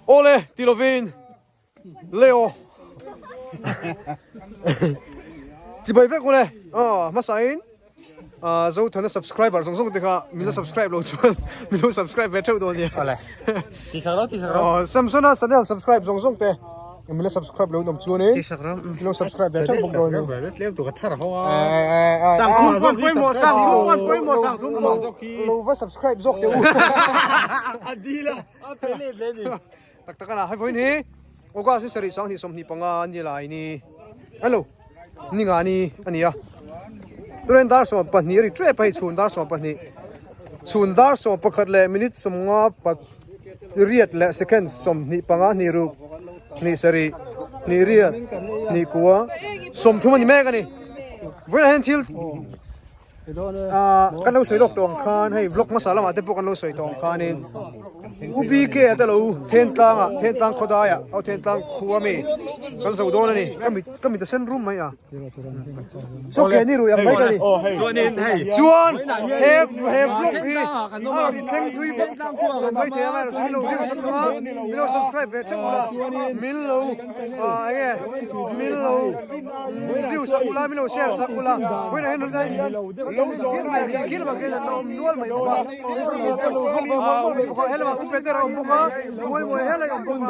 Awle ti lovin Leo Chibai vek ule aw hmasain Zothana subscriber zawng zawng te kha min la subscribe lo chuan min lo subscribe ve theuh dawn nia. Awle ti sak ro ti sak ro. Aw Samsona channel subscribe zawng zawng te min la subscribe lo awm chuan in Ti sak ro. min lo subscribe ve theuh bawk dawn nia. Tlem tur ka thar ho a. Sangthum pawn pawimawh sangthum pawn pawimawh sangthum pawn. Lo va subscribe zawk teh u. A dil a a pe let leh ni. Tak tak a la hei vawiin hi August ni sarih 20 25 ni lai ni hello ni nga ni a ni a tunah dar 12 a ri tep a hei chhun dar 12 chhun dar 11 leh minute 50 pat riat leh second 25 hnih ruk hnih sarih hnih riat hnih kua 30 a ni mek a ni vawiinah hian thil Kan lo sawi lawk tawh ang khan hei vlog hmasa lamah te pawh kan lo sawi tawh ang khanin U BK a te lo Thentlang ah Thentlang khawdai ah aw Thentlang khua mi kan zo dawn a ni ka mit ka mit a sen rum mai a chaw ke ni rui ang mai ka ni chuan he he vlog hi a rawn thleng thui bawk lo mai thei a min lo view sak a min lo subscribe ve theuh ula min lo ah enge min lo View sak ula min lo share sak ula vawiinah hian khi khi lamah khian an la awm nual mai bawk a te lo vawk ve mual mual mai bawk a helamah u Peter a awm bawk a muai muai helai a awm bawk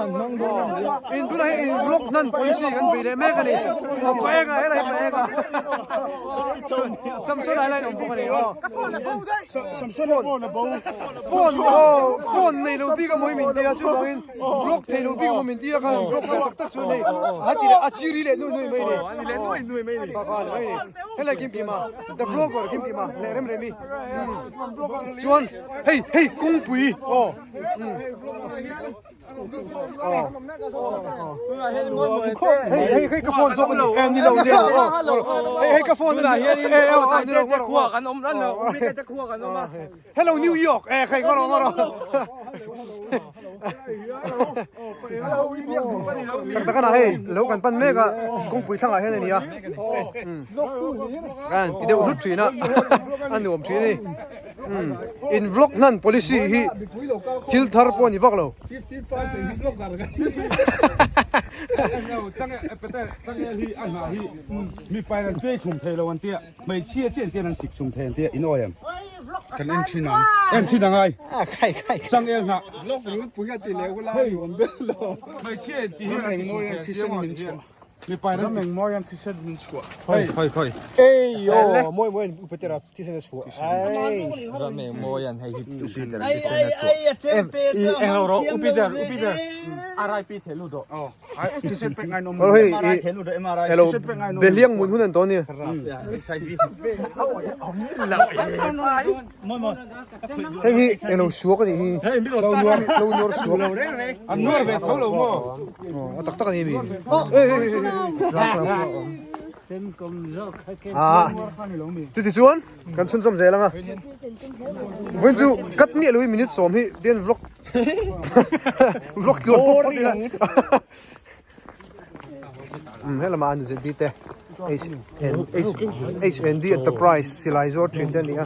a in tunah hian in vlog hnan policy kan bei leh mek a ni aw pa eng a helai pa eng a Samson a helai a awm bawk a ni aw phone aw phone nei lo bik a mawi min tia chuvangin Vlog thei lo bik maw min ti a khan vlog ve tak tak chuan hei a ti leh a chiri leh nuih nuih mai ni. Ani leh nuih nuih mai ni. Pa pa mai ni. Helai kim kim a the vlogger kim kim a leh rem rem i. Chuan hei hei kawngpui aw. Hei hei hei ka phone zawk a ni. Eh ni lo ni lo aw. Hei hei ka phone a ni. Eh eh ni lo ni lo. Kan awm ran lo. Te khua kan awm a. Hello New York eh khai ngoro ngoro tak tak ana hei lo kan pan mek a kawngpui thlangah hian a ni a kan ti deuh hlut thin a a nuam thin a ni in vlog hnan policy hi thil thar pawh a ni vak lo Hmeichhia chian tian an sik chhung thei an tia in awi em? Kan en thin ang. En thin ang ai. Changel hnah. Hmeichhia ti hian an mawi an thisen min chhuah. Mipa in an mawi an thisen min chhuah. Khoi khoi khoi. Ei aw mawi mawi an upetera thisen a chhuah. Ei. Ram eng mawi an hei hi upetera thisen a chhuah. Eng lo rawh upiter upiter. RIP thelu dawh. Hello Behliang mun hun an tawn ni. Hei hi englo suak a nih hi. Lo nuar lo nuar suak. An nuar ve tho lo maw? A tak tak a ni mi. Ah. Chuti chuan kan chhunzawm zel anga. Vawiin chu cut miah loin minute sawm hi tian vlog vlog tluan pawp phawt ila umm helamah an zd te h n h h n d enterprise silai zawr thin te a ni a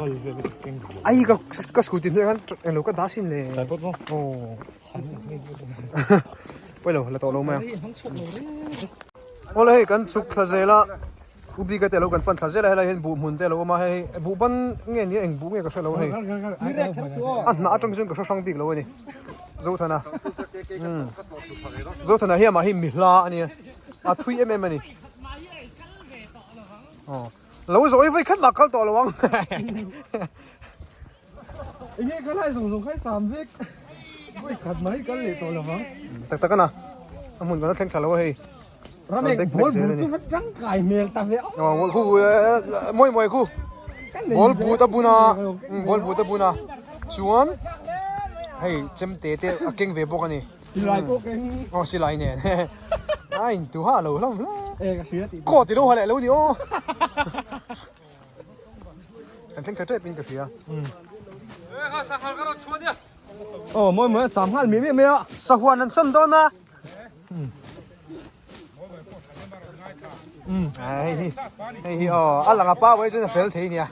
ai ka ka scooty hnuaiah khan englo ka dah sin le aw pawilo la tawh lo mai ang awle hei kan chhuk thla zel a. U bik a te lo kan pan thla zel a helai hian buh hmun te a lo awm a hei buh ban nge nia eng buh nge ka hre lo hei a hnah atang chuan ka hre hrang bik lo a ni Zothana umm Zothana hi amah hi mi hla a nia a thui em em a ni aw lo zawh hi vawi khat mah kal tawh lo ang Enge ka lai zawng zawng kha i sam vek vawi khat mai kal leh tawh lo vang. Tak tak a na a hmun kan la thleng thla lo a hei. Ramek ball bul chu va tangkai hmel ta ve aw. Aw khu mawi mawi khu ball but a bun a ball but a bun a chuan hei chemte te a keng ve bawk a ni. Silai pawh keng. Aw silai nen a in tu ha lo hlawm hle. E ka hria tih. Kaw ti lo ha leh lo ni aw. Kan thleng tha tep in ka hria. Aw mawi mawi a sam nghal miah miah mai a. Sahuan an sawn dawn a. Hei hi hei hi aw a lang a pa pawh hi chuan a fel thei nia.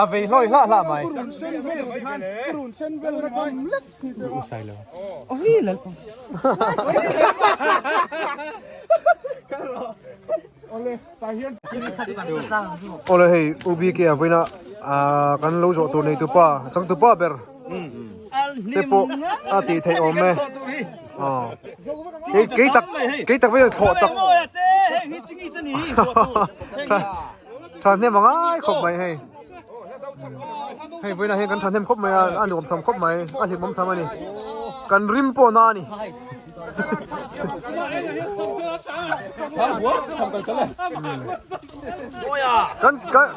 A vei hlawi hlah hlah mai. Awle hei UBK a vawiina kan lo zawh tur nei tupa changtupa ber te pawh a tih theih awm e kei tak kei tak vawiin thlawh tak thahnem a ngai khawp mai hei. Hei vawiinah hian kan thahnem khawp mai a, a nuam tham khawp mai, a hlimawm tham a ni. Kan rim pawh na a ni. Kan kan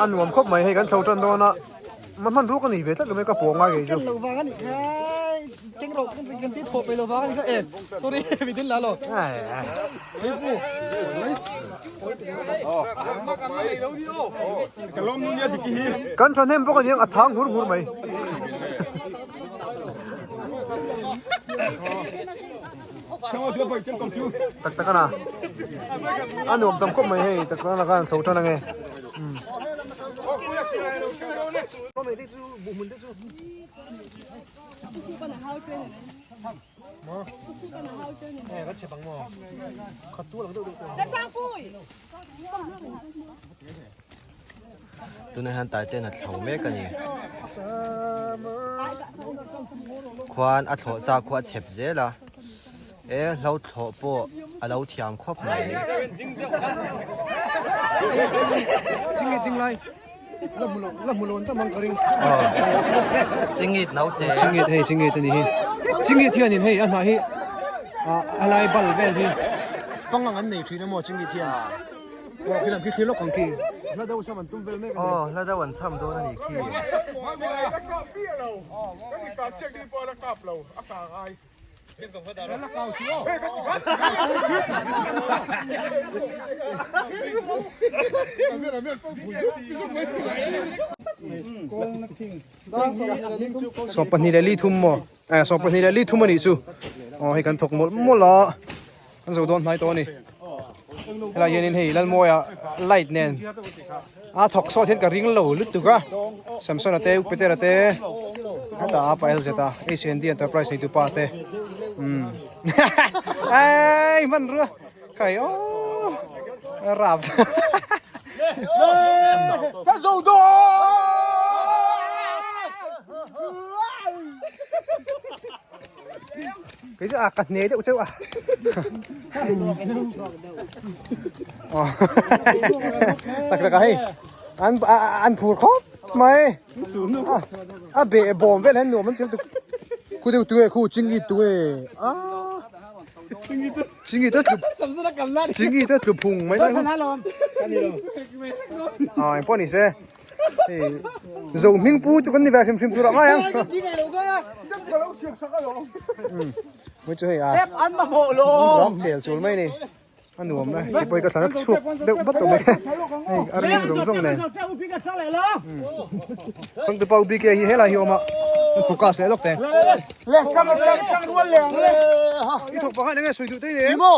a nuam khawp mai hei kan chho tan dawn a, ma hman ruk a ni ve tlat lo mai ka pawh ngai ngei chu. Keng rawh kan ti thawh pe lo vang a ni kha e sorry mi din la lo. Kan thahnem bawk a niang a thang nghur nghur mai. Tak tak ana a nuam tam khawp mai hei tak tak ana khan chho tan ange. Tunah hian Taiten a thlo mek a ni. Khuan a thlawh chak khu a chep zel a, e hlo thlawh pawh a lo thiam khawp mai. Chingit naute. Chingit hei chingit a ni hi. Chingit hianin hei a hnah hi a lai bal vel hi pangang an nei thin emaw chingit hian. Aw khi lam khi thlir lawk ang khi. Hla deuh sam an tum vel mek a ni. Aw hla deuh an cham dawn a ni khi. Sawmpahnih leh li thum maw eh sawmpahnih leh li thum a nih chu aw hei kan thawk mawlh mawlh a kan zo dawn hnai tawh a ni helai hianin hei Lalmawia light nen a thawk sawt hian ka ring lo lutuk a Samson a te Upetera te heta a pa LZ a HND Enterprise neitu pa te umm ei hman rua kai aw rap Ka zo dawn! Kei chu a ka hne deuh cheuh a. Tak tak a hei. An an phur khawp mai. A beh bawm vel hian nuam an ti lutuk. Khu deuh tu e khu chingi tu e. A chingi te tlu chingi te tlu phung mai lai. A engpawh ni se. Zo hming pu chu kan ni ve hrim hrim tur a ngai ang. Mui chu hei a. Lawk chel chul mai ni. A nuam e. Hei pawh hi ka thlan a chhuak deuh vat tawh mai. Hei a ring zawng zawng nen. Changtupa u BK hi helai hi a awm a. An focus leh lawk teh. Le tang tang tang rual leh ang le. I thawk pakhat enge sawi duh te ni. Imo.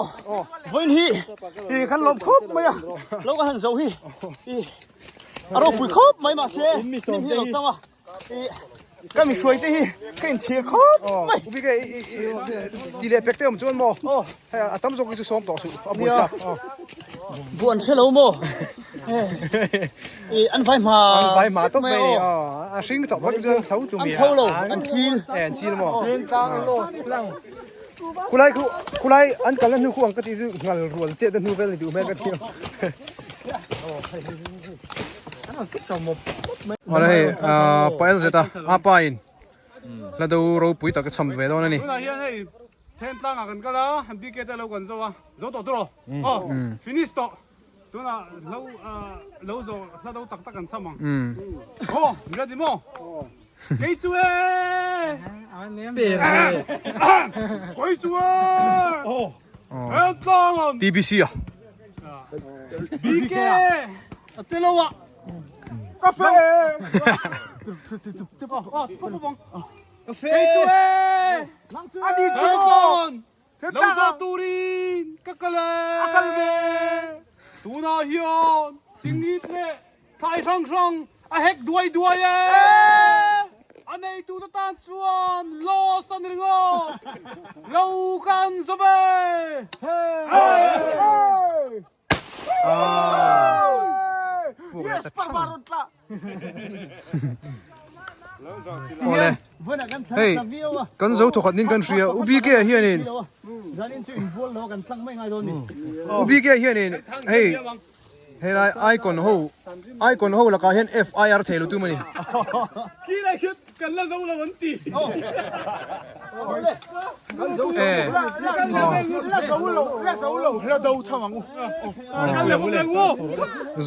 Vawiin hi i kan lawm khawp mai a. Lo kan han zo hi. I A ropui khawp mai mahse hnim hi a lo tam a, ih ka mi hruai te hi ka inchhir khawp mai. Ubi ke ti leh pek te awm chuan maw hei a tam zawk hi chu sawm tawh suh a buai tak. Buh an hre lo maw ih an vai hma an vai hma tawp mai ni a hring tawh phawt chuan tho tum an tho lo an chil e an chil maw khulai khu khulai an kalna hnu khu ang ka tih chu ngal rual chet a hnu vel ni duh hmel ka ti. Awle hei pa el zet a a pa in hla do ropui tak a cham ve dawn a ni. Tunah hian hei then tlangah kan kal a BK te lo kan zo a zo tawh tawh aw finish tawh tunah lo lo zo hla do tak tak kan cham ang aw ready maw kei chu e. Koi chuan Thentlang an TBC a BK a te lo a Ka fe Kei chu e Ani chu Thentlang Lo zawh turin ka kal e A kal ve Tunah hian chingit leh thlai hrang hrang a hek duai duai e. A neitute tan chuan loss a ni ringawt. Lo kan zawm e. Yes parva rawt tla. Awle hei kan zo thawkhat nin kan hria u BK ah hianin u BK ah hianin hei helai icon ho icon ho lakah hian FIR thei lo tum a ni. Kan la zo lo an ti.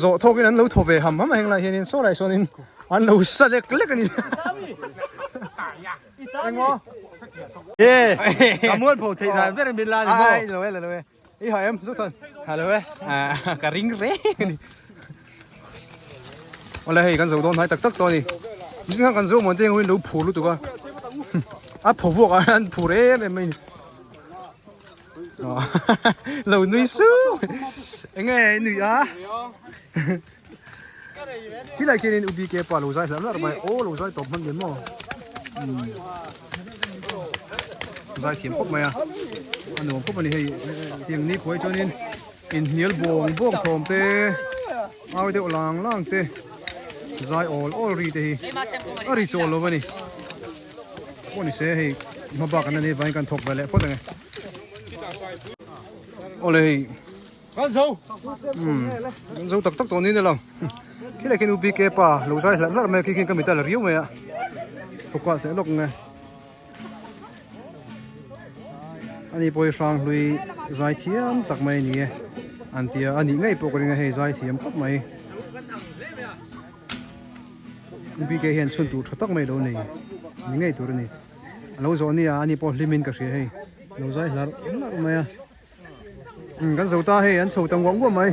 Zawh thawkin an lo thaw ve ham ham a henglai hianin saw lai sawnin an lo sa lek lek a ni. Engmaw? Ka mual pho theih dan ber min la ni maw? Ai lo e lo e. I ha em Zothan? Ha lo e. Ka ring reng a ni. Awle hei kan zo dawn hnai tak tak tawh a ni. Nitin khan kan zo muan te ang huin lo phur lutuk a. A phaw vuak ah hian an phur em em mai a ni. Lo nui suh. Enge i nuih a? Khilai khianin U BK pa lo zai hlarh hlarh mai. Aw lo zai tawp hman ve maw? Zai thiam khawp mai a. A nuam khawp a ni hei. Tiang ni khuai chuanin inhnial bawng bawng thawm te, au deuh lang lang te, zai awl awl ri te hi a ri chawl lo a ni. Pawh ni se hei hma bak an la nei vangin kan thawk ve leh phawt ang e. Awle hei. Kan zo. Kan zo tak tak tawh niin a lang. Khilai khian U BK pa lo zai hlarh hlarh mai a, khi khian ka mit a la riau mai a. Thaw kual teh lawk nge. Ani pawh hi Hranghlui zai thiam tak mai a ni e. An tia a nih ngei pawh ka ring a hei zai thiam khawp mai. U BK hian chhun tur tha tak mai lo nei ni ngei tur a ni. A lo zawh nia ani pawh hlim in ka hria hei. Lo zai hlarh hlarh mai a. Kan zo ta hei an chho ta nguah nguah mai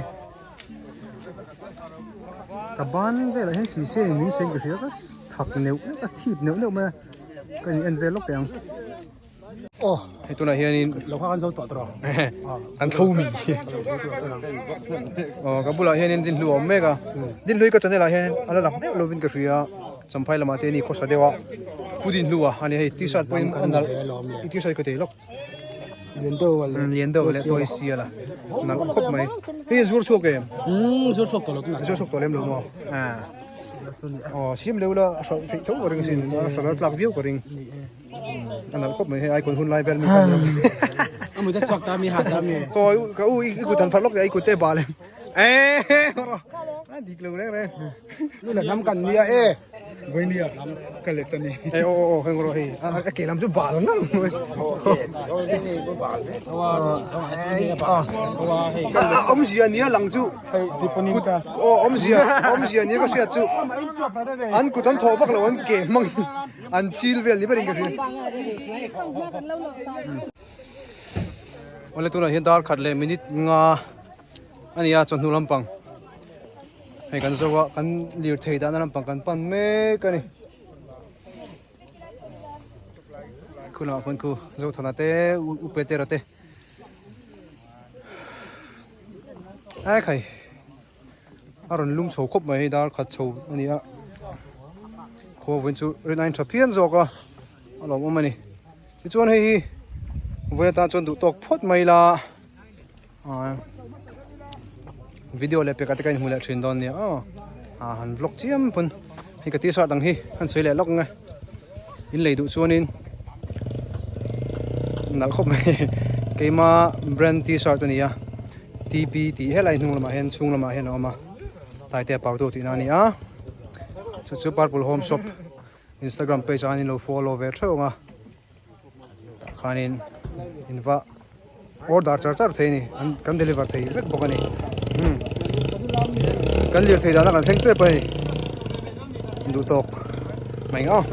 ka ban velah hian sise in min sen ka hria ka thak neuh neuh a thip neuh neuh mai a ka in en vel lawk teh ang aw hei tunah hianin lo kha kan zo tawh tawh kan tho mi aw ka bulah hianin dinhlu a awm mek a dinhlui ka channel ah hian a la lang deuh lovin ka hria champhai lamah te a ni khawsa deuh a pu dinhlu a ani hei t-shirt pawhin a nalh i t-shirt ka tei lawk. Lian deuh a leh Lian deuh a leh toy sial a nalh khawp mai. Hei a zuar chhuak em? Umm zuar chhuak tawh lo tunah Zuar chhuak tawh lem lo maw? Ah. Aw siam leu la a hralh theih tho ka ring asin a hralh a tlak viau ka ring. A nalh khawp mai hei icon hun lai vel mi khan. A mut a chhuak ta mi ha ta mi. Kawi ka u i kut han pharh lawk teh a i kut te bal em. Eee a dik lo reng reng. Nu la hnam kan nia e. Vawinia ka let a ni. Ei aw aw heng rawh hei a ke lam chu bal ngang mai. Awmzia nia lang chu. Hei deepening class. Aw awmzia awmzia nia ka hriat chu. An kut an thawh vak lo an ke hmang an chil vel ni berin ka hria. Awle tunah hian dar khat leh minute nga a ni a chawhnu lampang. Hei kan zo a kan lirthei dahna lampang kan pan mek a ni khu lamah khuan khu Zothana te U Petera te ai khai a rawn lum chho khawp mai hei dar khat chho a ni a khua vawiin chu rin ain tha phian zawk a a lawmawm a ni tichuan hei hi vawiin atan chuan duh tawk phawt mai ila. Video leh pekah te ka inhmu leh thin dawn nia aw ah han vlog chiam pawn hei ka t-shirt ang hi han sawi leh lawk ang e in lei duh chuanin nalh khawp mai keima brand t-shirt a ni a TP tih helai hnung lamah hian chhung lamah hian a awm a Taitea Pautu tihna a ni a chu chu Purple Home Shop Instagram page ah hian in lo follow ve theuh ang a. tah khanin in va order char char thei a ni an kan deliver thei vek bawk a ni umm kan lirthei dahna kan thleng tep a ni duhtawk mai ang aw.